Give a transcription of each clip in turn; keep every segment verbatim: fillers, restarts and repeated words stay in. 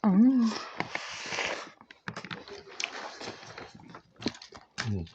ꯎꯝ꯫ ꯎꯝ꯫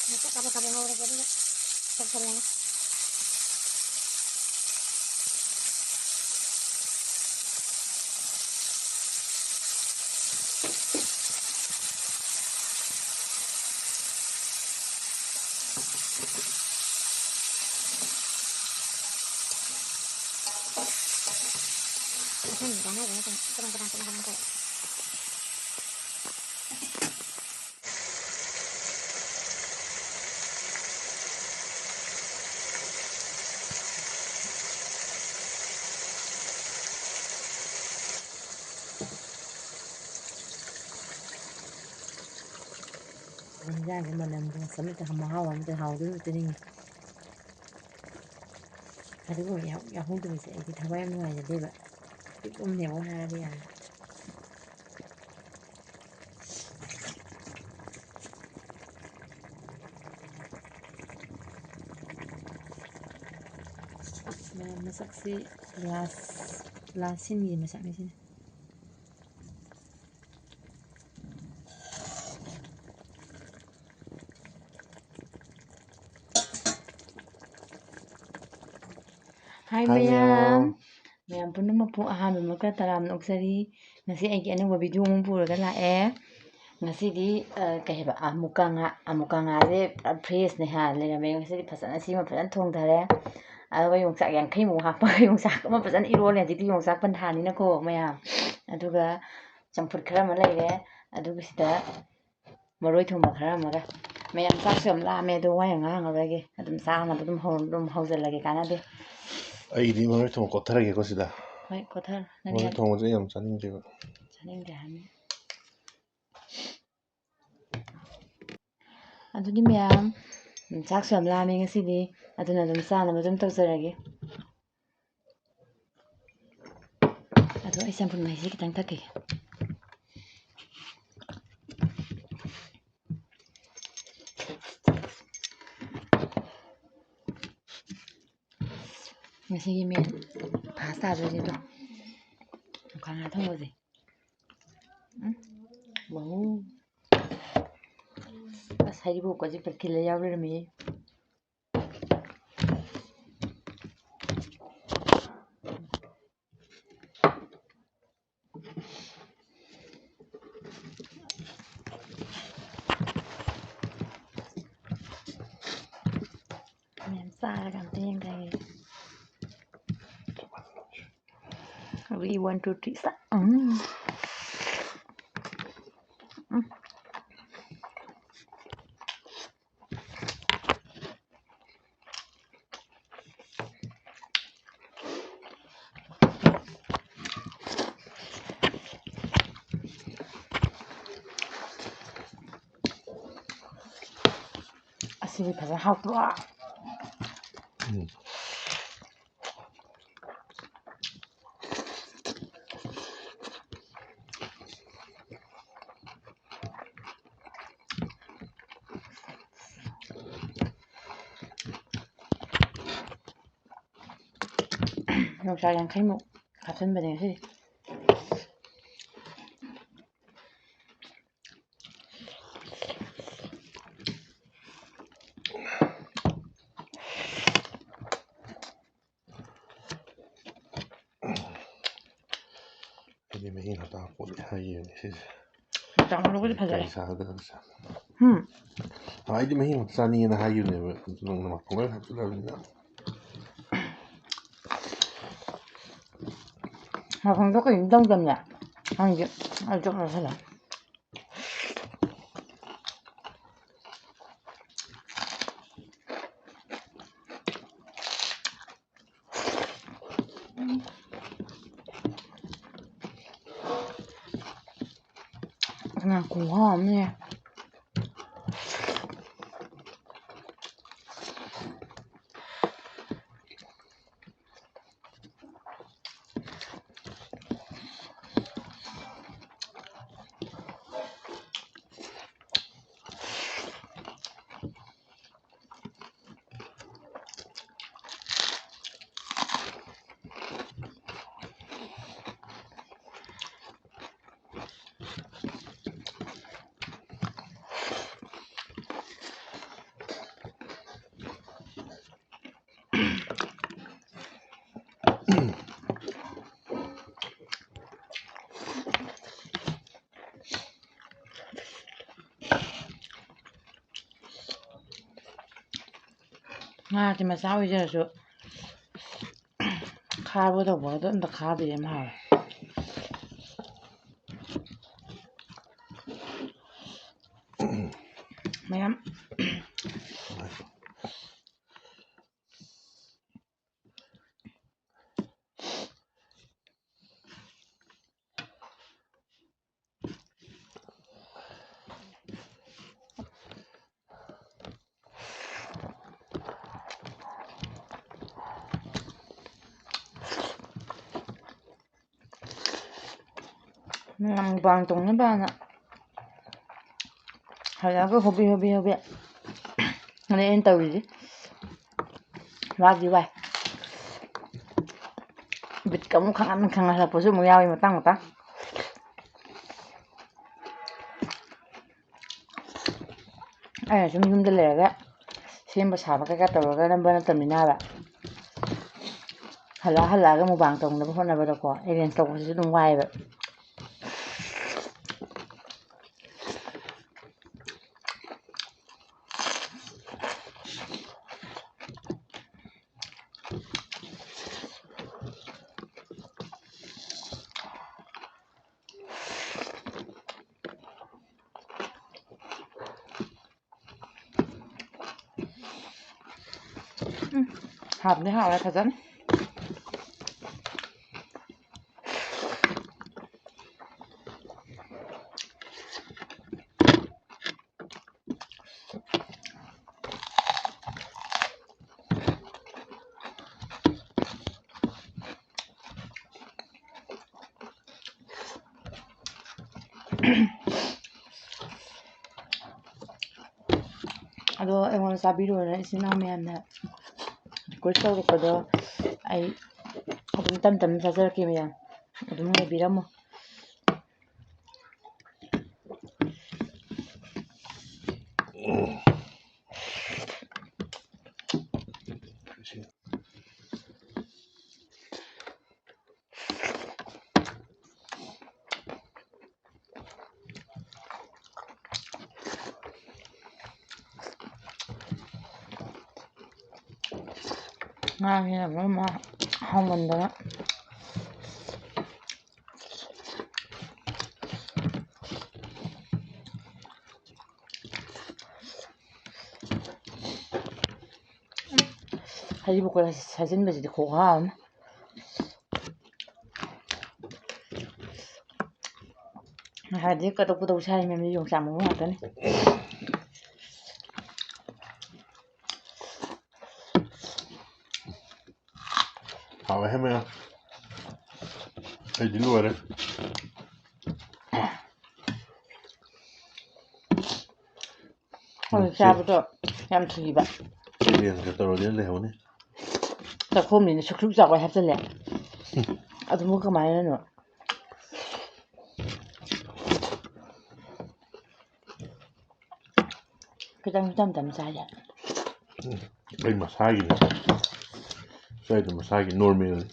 ꯉꯥꯏꯈꯣ, ꯀꯥꯕꯛ ꯀꯥꯕꯛ ꯉꯧꯔꯒꯦ, ꯑꯗꯨꯒ ꯇꯧꯁꯜꯂꯒꯦ꯫ ꯃꯊꯪꯒꯤ ꯆꯥꯅꯕ ꯅꯠꯇꯅ ꯀꯗꯥꯝ ꯀꯗꯥꯝ ꯀꯗꯥꯝ ꯀꯗꯥꯝ ꯇꯧꯔꯦ꯫ ꯏꯟꯖꯥꯡꯒꯤ ꯃꯅꯝꯗꯣ ꯃꯁꯝ ꯑꯝꯇ ꯃꯍꯥꯎ ꯑꯝꯇ ꯍꯥꯎꯗꯣꯏ ꯑꯝꯇ ꯅꯤꯡꯉꯤ꯫ ꯑꯗꯨꯒꯨꯝꯕ ꯌꯥꯎ-, ꯌꯥꯎꯍꯧꯗꯕꯁꯦ ꯑꯩꯗꯤ ꯊꯋꯥꯏ ꯌꯥꯝ ꯅꯨꯡꯉꯥꯏꯖꯗꯦꯕ꯫ ꯄꯤꯛꯂꯨꯝꯅꯦꯕ ꯍꯥꯏꯔꯗꯤ ꯌꯥꯔꯦ꯫ ꯃꯌꯥꯝ ꯃꯁꯛꯁꯤ ꯂꯥꯁ, ꯂꯥꯁ ꯁꯤꯟꯒꯤ ꯃꯁꯛꯅꯤ ꯁꯤꯅ꯫ ꯍꯥꯏ ꯍꯥꯏ ꯃꯌꯥꯝ꯫ ꯃꯌꯥꯝ꯫ ꯃꯌꯥꯝ ꯄꯨꯝꯅꯃꯛꯄꯨ ꯑꯍꯥꯟꯕ ꯃꯛꯇ ꯇꯔꯥꯝꯅ ꯑꯣꯛꯆꯔꯤ꯫ ꯉꯁꯤ ꯑꯩꯒꯤ ꯑꯅꯧꯕ video ꯑꯃ ꯄꯨꯔꯒ ꯂꯥꯛꯑꯦ꯫ ꯉꯁꯤꯗꯤ, ꯑ, ꯀꯩ ꯍꯥꯏꯕ, ꯑ, ꯃꯨꯀꯥ ꯉꯥ, ꯑ, ꯃꯨꯀꯥ ꯉꯥꯁꯦ ꯄꯨꯔꯥ fresh ꯅꯦ ꯍꯥ, ꯂꯩꯔꯝꯃꯦ꯫ ꯉꯁꯤꯗꯤ ꯐꯖꯅ ꯁꯤꯃ ꯐꯖꯅ ꯊꯣꯡꯊꯔꯦ꯫ ꯑꯗꯨꯒ ꯌꯣꯡꯆꯥꯛ ꯌꯥꯡꯈꯩꯃꯨꯛ ꯍꯥꯞꯄꯒ ꯌꯣꯡꯆꯥꯛ ꯑꯃ ꯐꯖꯅ ꯏꯔꯣꯜꯂꯦ꯫ ꯍꯧꯖꯤꯛꯇꯤ ꯌꯣꯡꯆꯥꯛ ꯄꯟꯊꯥꯅꯤꯅꯀꯣ ꯃꯌꯥꯝ꯫ ꯑꯗꯨꯒ ꯆꯝꯐꯨꯠ ꯈꯔ ꯑꯃ ꯂꯩꯔꯦ꯫ ꯑꯗꯨꯒ ꯁꯤꯗ ꯃꯔꯣꯏ ꯊꯣꯡꯕ ꯈꯔ ꯑꯃꯒ꯫ ꯃꯌꯥꯝ ꯆꯥꯛꯁꯨ ꯌꯥꯝ ꯂꯥꯝꯃꯦ, ꯑꯗꯨ ꯋꯥ ꯌꯥꯝ ꯉꯥꯡꯉꯔꯣꯏꯒꯦ꯫ ꯑꯗꯨꯝ ꯆꯥꯅꯕ ꯑꯗꯨꯝ ꯍꯧ-, ꯑꯗꯨꯝ ꯍꯧꯖꯤꯜꯂꯒꯦ, ꯀꯥꯟꯅꯗꯦ꯫ ꯑꯩꯒꯤꯗꯤ ꯃꯔꯣꯏ ꯊꯣꯡꯕ ꯀꯣꯠꯊꯔꯒꯦꯀꯣ ꯁꯤꯗ꯫ ꯍꯣꯏ, ꯀꯣꯠꯊꯔꯣ꯫ ꯅꯪ ꯃꯔꯣꯏ ꯌꯥꯝ ꯊꯣꯡꯕꯁꯦ ꯑꯩ ꯌꯥꯝ ꯆꯥꯅꯤꯡꯗꯦꯕ꯫ ꯆꯥꯅꯤꯡꯗꯦ ꯍꯥꯏꯕꯅꯤ꯫ ꯑꯗꯨꯗꯤ ꯃꯌꯥꯝ, ꯎꯝ, ꯆꯥꯛꯁꯨ ꯌꯥꯝ ꯂꯥꯝꯃꯦ ꯉꯁꯤꯗꯤ, ꯑꯗꯨꯅ ꯑꯗꯨꯝ ꯆꯥꯅꯕ ꯑꯗꯨꯝ ꯇꯧꯖꯔꯒꯦ꯫ ꯑꯗꯣ ꯑꯩ ꯆꯝꯐꯨꯠ ꯃꯍꯤꯁꯦ ꯈꯤꯇꯪ ꯊꯛꯈꯤꯒꯦ꯫ ꯉꯁꯤꯒꯤ ꯃꯦꯟ ꯐꯥꯁ ꯇꯥꯗꯣꯏꯁꯦ ꯑꯗꯣ, ꯉꯥ ꯊꯣꯡꯕꯁꯦ꯫ ꯎꯝ꯫ ꯋꯥꯎ꯫ ꯑꯁ, ꯍꯩꯔꯤꯕꯣꯞꯀꯁꯦ ꯄꯠꯈꯤꯜꯂ ꯌꯥꯎ ꯂꯩꯔꯝꯃꯦ꯫ ꯃꯌꯥꯝ ꯆꯥꯔꯒ ꯑꯝꯇ ꯌꯦꯡꯊꯒꯦ꯫ Ready, one, two, three, start. ꯎꯝ꯫ ꯎꯝ꯫ ꯑꯁꯤꯗꯤ ꯐꯖꯅ ꯍꯥꯎꯇ꯭ꯔꯣ? ꯎꯝ꯫ ꯌꯣꯡꯆꯥꯛ ꯌꯥꯡꯈꯩꯃꯨꯛ ꯍꯥꯞꯆꯤꯟꯕꯅꯦ ꯉꯁꯤꯗꯤ꯫ ꯑꯩꯗꯤ ꯃꯍꯤ ꯉꯥꯛꯇ ꯍꯥꯞꯄꯣꯗꯤ ꯍꯥꯏꯈꯤꯕꯅꯦ ꯁꯤꯁꯦ꯫ ꯉꯥꯛꯇ ꯍꯥꯞꯄꯅꯕꯨꯗꯤ ꯐꯖꯔꯦ꯫ ꯀꯩ ꯆꯥꯒꯗ꯭ꯔꯥ? ꯍꯨꯝ꯫ ꯑꯥ, ꯑꯩꯗꯤ ꯃꯍꯤ ꯉꯥꯛꯇ ꯆꯥꯅꯤꯡꯉꯦꯅ ꯍꯥꯏꯈꯤꯕꯅꯦꯕ, ꯑꯗꯨ ꯅꯪꯅ ꯃꯈꯣꯡ ꯂꯣꯏ ꯍꯥꯞꯆꯤꯜꯂꯕꯅꯤꯅ꯫ ꯃꯈꯣꯡꯗꯣ ꯀꯩꯅꯣ ꯇꯧꯗꯕꯅꯦ꯫ ꯈꯪꯗꯦ꯫ ꯑꯩ ꯆꯣꯞ ꯆꯣꯞꯁꯜꯂꯦ꯫ ꯉꯥ ꯈꯨꯍꯥꯎ ꯑꯃꯅꯦ꯫ ꯉꯥꯁꯦ ꯃꯆꯥ ꯑꯣꯏꯖꯔꯁꯨ ꯈꯥꯕ ꯇꯧꯕꯒꯗꯣ ꯑꯝꯇ ꯈꯥꯕꯤꯔꯦ ꯌꯥꯝ ꯍꯥꯎꯋꯦ꯫ ꯃꯌꯥꯝ ꯃꯌꯥꯝ ꯃꯨꯛꯕꯥꯡ ꯇꯧꯅꯕꯅ ꯍꯜꯂꯛꯑꯒ ꯍꯣꯕꯤ ꯍꯣꯕꯤ ꯍꯣꯕꯤ ꯑꯗꯩ ꯑꯩꯅ ꯇꯧꯔꯤꯁꯦ꯫ ꯋꯥꯗꯤ ꯋꯥꯏ꯫ ꯕꯤꯠꯀ ꯑꯃꯨꯛ ꯈꯪꯍꯟ ꯈꯪꯍꯜꯂꯛꯄꯁꯨ ꯑꯃꯨꯛ ꯌꯥꯎꯏ ꯃꯇꯥꯡ ꯃꯇꯥꯡ꯫ ꯑꯩꯅ ꯁꯨꯝ ꯌꯨꯝꯗ ꯂꯩꯔꯒ ꯁꯦꯝꯕ ꯁꯥꯕ ꯀꯩꯀꯥ ꯇꯧꯔꯒ ꯅꯝꯕ ꯅꯠꯇꯕꯅꯤꯅ ꯍꯥꯏꯕ꯫ ꯍꯜꯂꯛ ꯍꯜꯂꯛꯑꯒ ꯃꯨꯛꯕꯥꯡ ꯇꯧꯅꯕ ꯍꯣꯠꯅꯕꯗꯀꯣ ꯑꯦꯔꯦꯟꯖ ꯇꯧꯕꯁꯤꯁꯨ ꯑꯗꯨꯝ ꯋꯥꯏꯑꯦꯕ꯫ ꯎꯝ, ꯍꯥꯎꯗꯤ ꯍꯥꯎꯔꯦ ꯐꯖꯅ꯫ ꯑꯗꯣ ꯑꯩꯉꯣꯟꯗ ꯆꯥꯕꯤꯔꯣꯅ ꯏꯆꯤꯟ ꯏꯅꯥꯎ ꯃꯌꯥꯝꯅ request ꯇꯧꯔꯛꯄꯗꯣ ꯑꯩ ꯑꯗꯨꯝ ꯇꯞ ꯇꯞꯅ ꯆꯥꯖꯔꯛꯀꯦ ꯃꯌꯥꯝ꯫ ꯑꯗꯨꯝ ꯉꯥꯏꯕꯤꯔꯝꯃꯣ꯫ ꯉꯥꯁꯤꯅ ꯃꯔꯣꯜ ꯑꯃ ꯍꯥꯎꯃꯟꯗꯅ꯫ ꯍꯔꯤꯕꯣꯞꯀ ꯁꯥꯖꯤꯟꯕꯁꯤꯗꯤ ꯈꯨꯍꯥꯎ ꯑꯃ꯫ ꯉꯁꯥꯏꯗꯤ ꯀꯗꯧ ꯀꯗꯧ ꯁꯥꯏ ꯃꯌꯥꯝꯁꯦ ꯌꯣꯡꯆꯥꯛ ꯃꯔꯨ ꯉꯥꯛꯇꯅꯤ꯫ ꯍꯥꯎꯋꯦꯍꯦ ꯃꯌꯥꯝ꯫ ꯑꯩꯗꯤ ꯂꯣꯏꯔꯦ꯫ ꯍꯧꯖꯤꯛ ꯆꯥꯕꯗꯣ ꯌꯥꯝ ꯊꯨꯏꯕ꯫ ꯆꯒꯦꯝꯒ ꯇꯧꯔꯗꯤ ꯂꯩꯍꯧꯅꯤ꯫ ꯆꯥꯛꯈꯣꯝꯅꯤꯅ ꯁꯨꯛ ꯁꯨꯛ ꯆꯥꯎꯒꯩ ꯍꯥꯞꯆꯜꯂꯦ꯫ ꯑꯗꯨꯕꯨ ꯀꯃꯥꯏꯅꯅꯣ? ꯈꯤꯇꯪ ꯇꯝ ꯇꯝ ꯆꯥꯏ ꯌꯥꯏ꯫ ꯑꯩ ꯃꯁꯥꯒꯤꯅꯦ꯫ ꯆꯥꯏꯗꯣ ꯃꯁꯥꯒꯤ ꯅꯣꯔꯃꯦꯜꯅꯤ꯫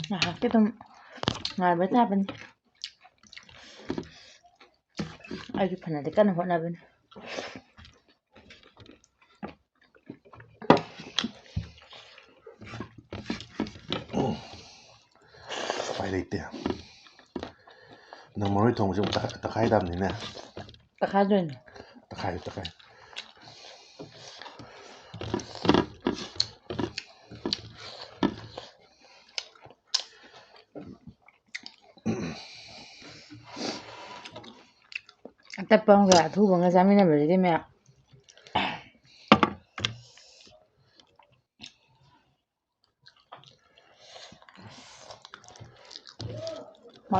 ꯉꯥꯏꯍꯥꯛꯇꯤ ꯑꯗꯨꯝ ꯉꯥꯏꯕ ꯇꯥꯕꯅꯤ꯫ ꯑꯩꯁꯨ ꯐꯅꯗꯤ ꯀꯟꯅ ꯍꯣꯠꯅꯕꯅꯤ꯫ ꯎꯄꯥꯏ ꯂꯩꯇꯦ꯫ ꯅꯪ ꯃꯔꯣꯏ ꯊꯣꯡꯕꯁꯦ ꯑꯃꯨꯛ ꯇꯛꯈꯥꯏ-, ꯇꯛꯈꯥꯏꯗꯕꯅꯤꯅꯦ꯫ ꯇꯛꯈꯥꯏꯗꯣꯏꯅꯦ꯫ ꯇꯛꯈꯥꯏꯌꯨ, ꯇꯛꯈꯥꯏꯌꯨ꯫ ꯑꯇꯞꯄ ꯑꯃꯒ ꯑꯊꯨꯕ ꯑꯃꯒ ꯆꯥꯃꯤꯟꯅꯕꯁꯤꯗꯤ ꯃꯌꯥꯝ꯫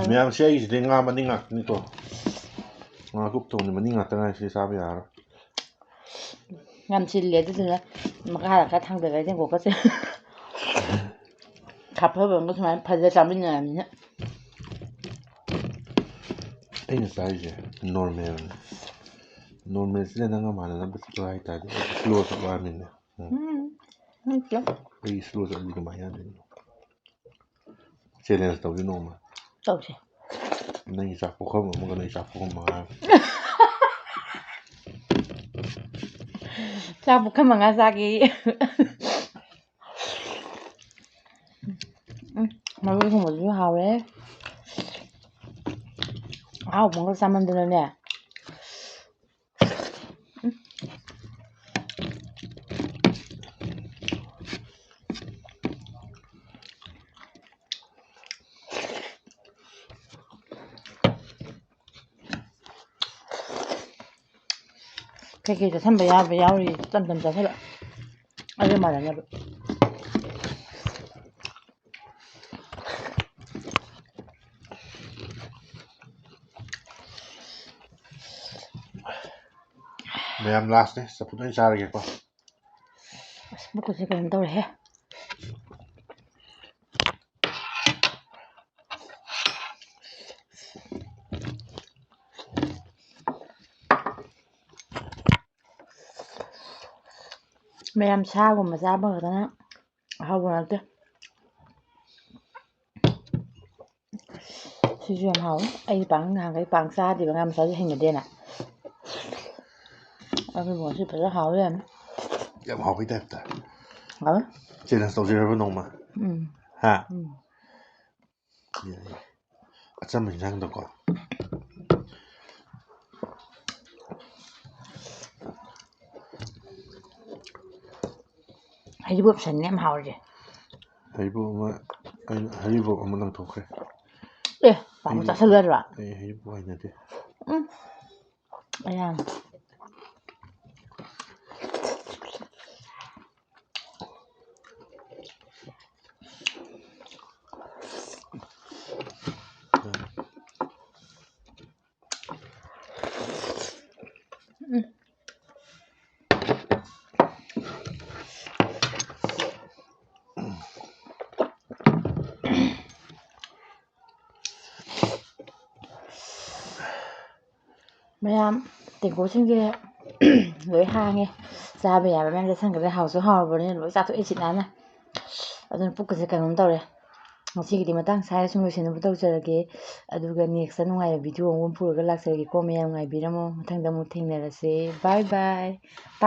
ꯃꯌꯥꯝꯁꯦ ꯑꯩꯒꯤꯁꯤꯗꯤ ꯉꯥ ꯃꯅꯤꯡ ꯉꯥꯛꯇꯅꯤꯀꯣ꯫ ꯉꯥ ꯀꯨꯞ ꯊꯣꯡꯕꯗꯤ ꯃꯅꯤꯡ ꯉꯥꯛꯇ ꯉꯥꯏ, ꯁꯤ ꯆꯥꯕ ꯌꯥꯔꯔꯣꯏ꯫ ꯌꯥꯝ ꯆꯤꯜꯂꯦ, ꯑꯗꯨꯗꯨꯅ ꯃꯈꯥꯗ ꯈꯔ ꯊꯥꯡꯗꯔꯒ ꯇꯦꯡꯀꯣꯠꯀꯁꯦ ꯍꯥꯞꯐꯕ ꯑꯃꯒ ꯁꯨꯃꯥꯏꯅ ꯐꯖ ꯆꯥꯃꯤꯟꯅꯔꯕꯅꯤꯅ꯫ ꯑꯩꯅ ꯆꯥꯔꯤꯁꯦ ꯅꯣꯔꯃꯦꯜꯅꯤ꯫ ꯅꯣꯔꯃꯦꯜꯁꯤꯗ ꯅꯪꯒ ꯃꯥꯟꯅꯅꯕ ꯆꯠꯂꯣ ꯍꯥꯏꯇꯥꯔꯗꯤ ꯑꯩ ꯁ꯭ꯂꯣ ꯆꯠꯂꯣ ꯍꯥꯏꯕꯅꯤꯅꯦ꯫ ꯎꯝ꯫ ꯎꯝ, ꯅꯠꯇꯦ꯫ ꯑꯩ ꯁ꯭ꯂꯣ ꯆꯠꯂꯗꯤ ꯀꯃꯥꯏꯅ ꯌꯥꯗꯣꯏꯅꯣ? ꯆꯦꯂꯦꯟꯖ ꯇꯧꯁꯤ ꯅꯣꯡꯃ꯫ ꯇꯧꯁꯦ꯫ ꯅꯪꯒꯤ ꯆꯥꯛ ꯄꯨꯈꯝ ꯑꯃꯒ ꯅꯪꯒꯤ ꯆꯥꯛ ꯄꯨꯈꯝ ꯃꯉꯥ꯫ ꯆꯥꯛ ꯄꯨꯈꯝ ꯃꯉꯥ ꯆꯥꯒꯦ꯫ ꯎꯝ, ꯃꯔꯣꯏ ꯊꯣꯡꯕꯗꯨꯁꯨ ꯍꯥꯎꯔꯦ꯫ ꯑꯍꯥꯎꯕ ꯑꯃꯒ ꯆꯥꯃꯟꯗꯅꯅꯦ꯫ ꯀꯩꯀꯩ ꯆꯥꯁꯟꯕ ꯌꯥꯕ ꯌꯥꯎꯔꯤ, ꯇꯞ ꯇꯞ ꯆꯥꯁꯜꯂꯣ꯫ ꯑꯗꯨ ꯃꯥꯟꯅꯅꯕ꯫ ꯃꯌꯥꯝ ꯂꯥꯁꯅꯦ, ꯆꯝꯐꯨꯠ ꯑꯣꯏꯅ ꯆꯥꯔꯒꯦꯀꯣ꯫ ꯑꯁ, ꯃꯈꯨꯠꯁꯦ ꯀꯩꯅꯣꯝ ꯇꯧꯔꯦꯍꯦ꯫ ꯃꯌꯥꯝ ꯁꯥꯒꯨꯝꯕ ꯆꯥꯕ ꯈꯛꯇꯅ ꯑꯍꯥꯎꯕ ꯅꯠꯇꯦ꯫ ꯁꯤꯁꯨ ꯌꯥꯝ ꯍꯥꯎꯋꯤ꯫ ꯑꯩ ꯄꯥꯡ ꯅꯍꯥꯟꯈꯩ ꯄꯥꯡ ꯆꯥꯗꯦꯕ ꯉꯥ ꯃꯆꯥꯁꯦ ꯍꯩꯅꯗꯦꯅ꯫ ꯑꯗꯨꯕꯨ ꯉꯁꯤ ꯐꯖꯅ ꯍꯥꯎ ꯂꯩꯔꯝꯃꯦ꯫ ꯌꯥꯝ ꯍꯥꯎꯕꯩ ꯇꯥꯏꯞꯇ꯫ ꯍꯥꯎꯋꯦ꯫ ꯆꯦꯂꯦꯟꯖ ꯇꯧꯁꯤꯔꯕ ꯅꯣꯡꯃ? ꯎꯝ꯫ ꯍꯥ? ꯎꯝ꯫ ꯌꯥꯏ꯫ ꯑꯆꯝꯕ ꯏꯟꯖꯥꯡꯗꯀꯣ꯫ ꯍꯩꯔꯤꯕꯣꯞ ꯁꯟꯅꯦ ꯌꯥꯝ ꯍꯥꯎꯔꯤꯁꯦ꯫ ꯍꯩꯔꯤꯕꯣꯞ ꯑꯃ, ꯑꯩꯅ ꯍꯩꯔꯤꯕꯣꯞ ꯑꯃ ꯂꯪꯊꯣꯛꯈ꯭ꯔꯦ꯫ ꯑꯦ, ꯄꯥꯝꯃꯤ ꯑꯩꯗꯤ ꯆꯥꯁꯜꯂꯨ ꯌꯥꯗ꯭ꯔꯣ? ꯑꯩ ꯍꯩꯔꯤꯕꯣꯞ ꯍꯩꯅꯗꯦ꯫ ꯎꯝ꯫ ꯑꯌꯥꯝꯕ꯫ ꯃꯌꯥꯝ ꯇꯦꯡꯀꯣꯠꯁꯤꯡꯁꯦ ꯂꯣꯏ ꯍꯥꯡꯉꯦ꯫ ꯆꯥꯕ ꯌꯥꯕ ꯃꯌꯥꯝ ꯆꯥꯁꯤꯟꯈ꯭ꯔꯦ꯫ ꯍꯥꯎꯁꯨ ꯍꯥꯎꯔꯕꯅꯤꯅ ꯂꯣꯏ ꯆꯥꯊꯣꯛꯑꯦ ꯁꯤꯠ ꯅꯥꯟꯅ꯫ ꯑꯗꯨꯅ ꯄꯨꯛꯀꯁꯦ ꯀꯩꯅꯣꯝ ꯇꯧꯔꯦ꯫ ꯉꯁꯤꯒꯤꯗꯤ ꯃꯇꯥꯡ ꯁ꯭ꯋꯥꯏꯗ ꯁꯨꯝ ꯂꯣꯏꯁꯤꯟꯅꯕ ꯇꯧꯖꯔꯒꯦ꯫ ꯑꯗꯨꯒ next ꯅꯨꯡꯉꯥꯏꯕ video ꯑꯃ ꯄꯨꯔꯒ ꯂꯥꯛꯆꯔꯒꯦꯀꯣ꯫ ꯃꯌꯥꯝ ꯉꯥꯏꯕꯤꯔꯝꯃꯣ꯫ ꯃꯊꯪꯗ ꯑꯃꯨꯛ ꯊꯦꯡꯅꯔꯁꯦ꯫ Bye bye꯫